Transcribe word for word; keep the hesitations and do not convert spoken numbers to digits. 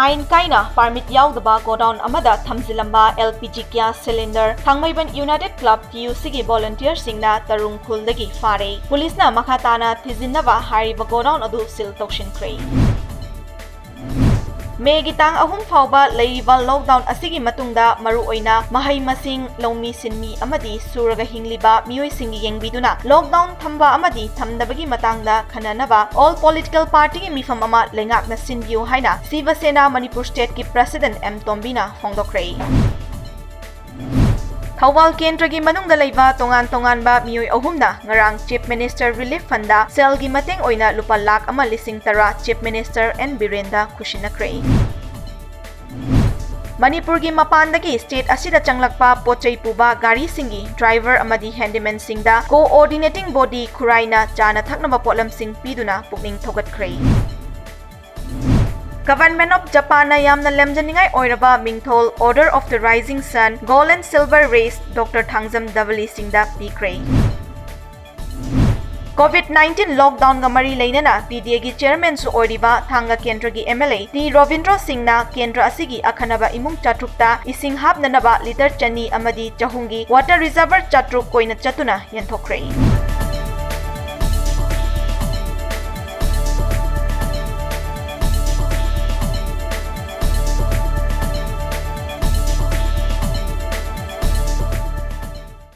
ꯑꯥꯏꯟ ꯀꯥꯏꯅ ꯄꯥꯔꯃꯤꯠ ꯌꯥꯎꯗꯕ ꯒꯣꯗꯥꯎꯟ ꯑꯃꯗ ꯊꯝꯖꯤꯜꯂꯝꯕ L P G gas cylinder ꯊꯥꯡꯃꯩꯕꯟ United Club T U C ꯒꯤ ꯚꯣꯂꯨꯟꯇꯤꯌꯔꯁꯤꯡꯅ ꯇꯔꯨꯡ ꯈꯨꯜꯗꯒꯤ ꯐꯥꯔꯦ꯫ ꯄꯨꯂꯤꯁꯅ ꯃꯈꯥ ꯇꯥꯅ ꯊꯤꯖꯤꯟꯅꯕ ꯍꯥꯏꯔꯤꯕ ꯒꯣꯗꯥꯎꯟ ꯑꯗꯨ ꯁꯤꯜ ꯇꯧꯁꯤꯟꯈ꯭ꯔꯦ꯫ ꯃꯦꯒꯤ ꯇꯥꯡ ꯑꯍꯨꯝ ꯐꯥꯎꯕ ꯂꯩꯔꯤꯕ ꯂꯣꯛꯗꯥꯎꯟ ꯑꯁꯤꯒꯤ ꯃꯇꯨꯡꯗ ꯃꯔꯨꯑꯣꯏꯅ ꯃꯍꯩ ꯃꯁꯤꯡ, ꯂꯧꯃꯤ ꯁꯤꯟꯃꯤ ꯑꯃꯗꯤ ꯁꯨꯔꯒ ꯍꯤꯡꯂꯤꯕ ꯃꯤꯑꯣꯏꯁꯤꯡꯒꯤ ꯌꯦꯡꯕꯤꯗꯨꯅ ꯂꯣꯛꯗꯥꯎꯟ ꯊꯝꯕ ꯑꯃꯗꯤ ꯊꯝꯗꯕꯒꯤ ꯃꯇꯥꯡꯗ ꯈꯟꯅꯅꯕ all political party ꯒꯤ ꯃꯤꯐꯝ ꯑꯃ ꯂꯩꯉꯥꯛꯅ ꯁꯤꯟꯕꯤꯌꯨ ꯍꯥꯏꯅ ꯁꯤꯕ ꯁꯦꯅꯥ ꯃꯅꯤꯄꯨꯔ state ꯀꯤ president M ꯇꯣꯝꯕꯤꯅ ꯐꯣꯡꯗꯣꯛꯈ꯭ꯔꯦ꯫ ꯊꯧꯕꯥꯜ ꯀꯦꯟꯗ꯭ꯔꯒꯤ ꯃꯅꯨꯡꯗ ꯂꯩꯕ ꯇꯣꯉꯥꯟ ꯇꯣꯉꯥꯟꯕ ꯃꯤꯑꯣꯏ ꯑꯍꯨꯝꯅ ꯉꯔꯥꯡ Chief Minister Relief Fund ꯗ ꯁꯦꯜꯒꯤ ꯃꯇꯦꯡ ꯑꯣꯏꯅ ꯂꯨꯄꯥ ꯂꯥꯈ ꯑꯃ ꯂꯤꯁꯤꯡ ꯇꯔꯥ Chief Minister N ꯕꯤꯔꯦꯟꯗ ꯈꯨꯠꯁꯤꯟꯅꯈ꯭ꯔꯦ꯫ ꯃꯅꯤꯄꯨꯔꯒꯤ ꯃꯄꯥꯟꯗꯒꯤ state ꯑꯁꯤꯗ ꯆꯪꯂꯛꯄ ꯄꯣꯠꯆꯩ ꯄꯨꯕ ꯒꯥꯔꯤꯁꯤꯡꯒꯤ driver ꯑꯃꯗꯤ handyman ꯁꯤꯡꯗ coordinating body ꯈꯨꯔꯥꯏꯅ ꯆꯥꯅ ꯊꯛꯅꯕ ꯄꯣꯠꯂꯝꯁꯤꯡ ꯄꯤꯗꯨꯅ ꯄꯨꯛꯅꯤꯡ ꯊꯧꯒꯠꯈ꯭ꯔꯦ꯫ Government of Japan ꯅ ꯌꯥꯝꯅ ꯂꯦꯝꯖꯅꯤꯡꯉꯥꯏ ꯑꯣꯏꯔꯕ ꯃꯤꯡꯊꯣꯜ Order of the Rising Sun, Gold and Silver Race, Doctor Thangjam ꯗꯕꯂꯤ ꯁꯤꯡꯗ ꯄꯤꯈ꯭ꯔꯦ꯫ COVID nineteen lockdown ꯒ ꯃꯔꯤ ꯂꯩꯅꯅ P D A ꯒꯤ chairman ꯁꯨ ꯑꯣꯏꯔꯤꯕ ꯊꯥꯡꯒ ꯀꯦꯟꯗ꯭ꯔꯒꯤ M L A T Robindro ꯁꯤꯡꯅ ꯀꯦꯟꯗ꯭ꯔ ꯑꯁꯤꯒꯤ ꯑꯈꯟꯅꯕ ꯏꯃꯨꯡ ꯆꯥꯇ꯭ꯔꯨꯛꯇ ꯏꯁꯤꯡ ꯍꯥꯞꯅꯅꯕ litre ꯆꯅꯤ ꯑꯃꯗꯤ ꯆꯍꯨꯝꯒꯤ water reservoir ꯆꯥꯇ꯭ꯔꯨꯛ ꯀꯣꯏꯅ ꯆꯠꯇꯨꯅ ꯌꯦꯟꯊꯣꯛꯈ꯭ꯔꯦ꯫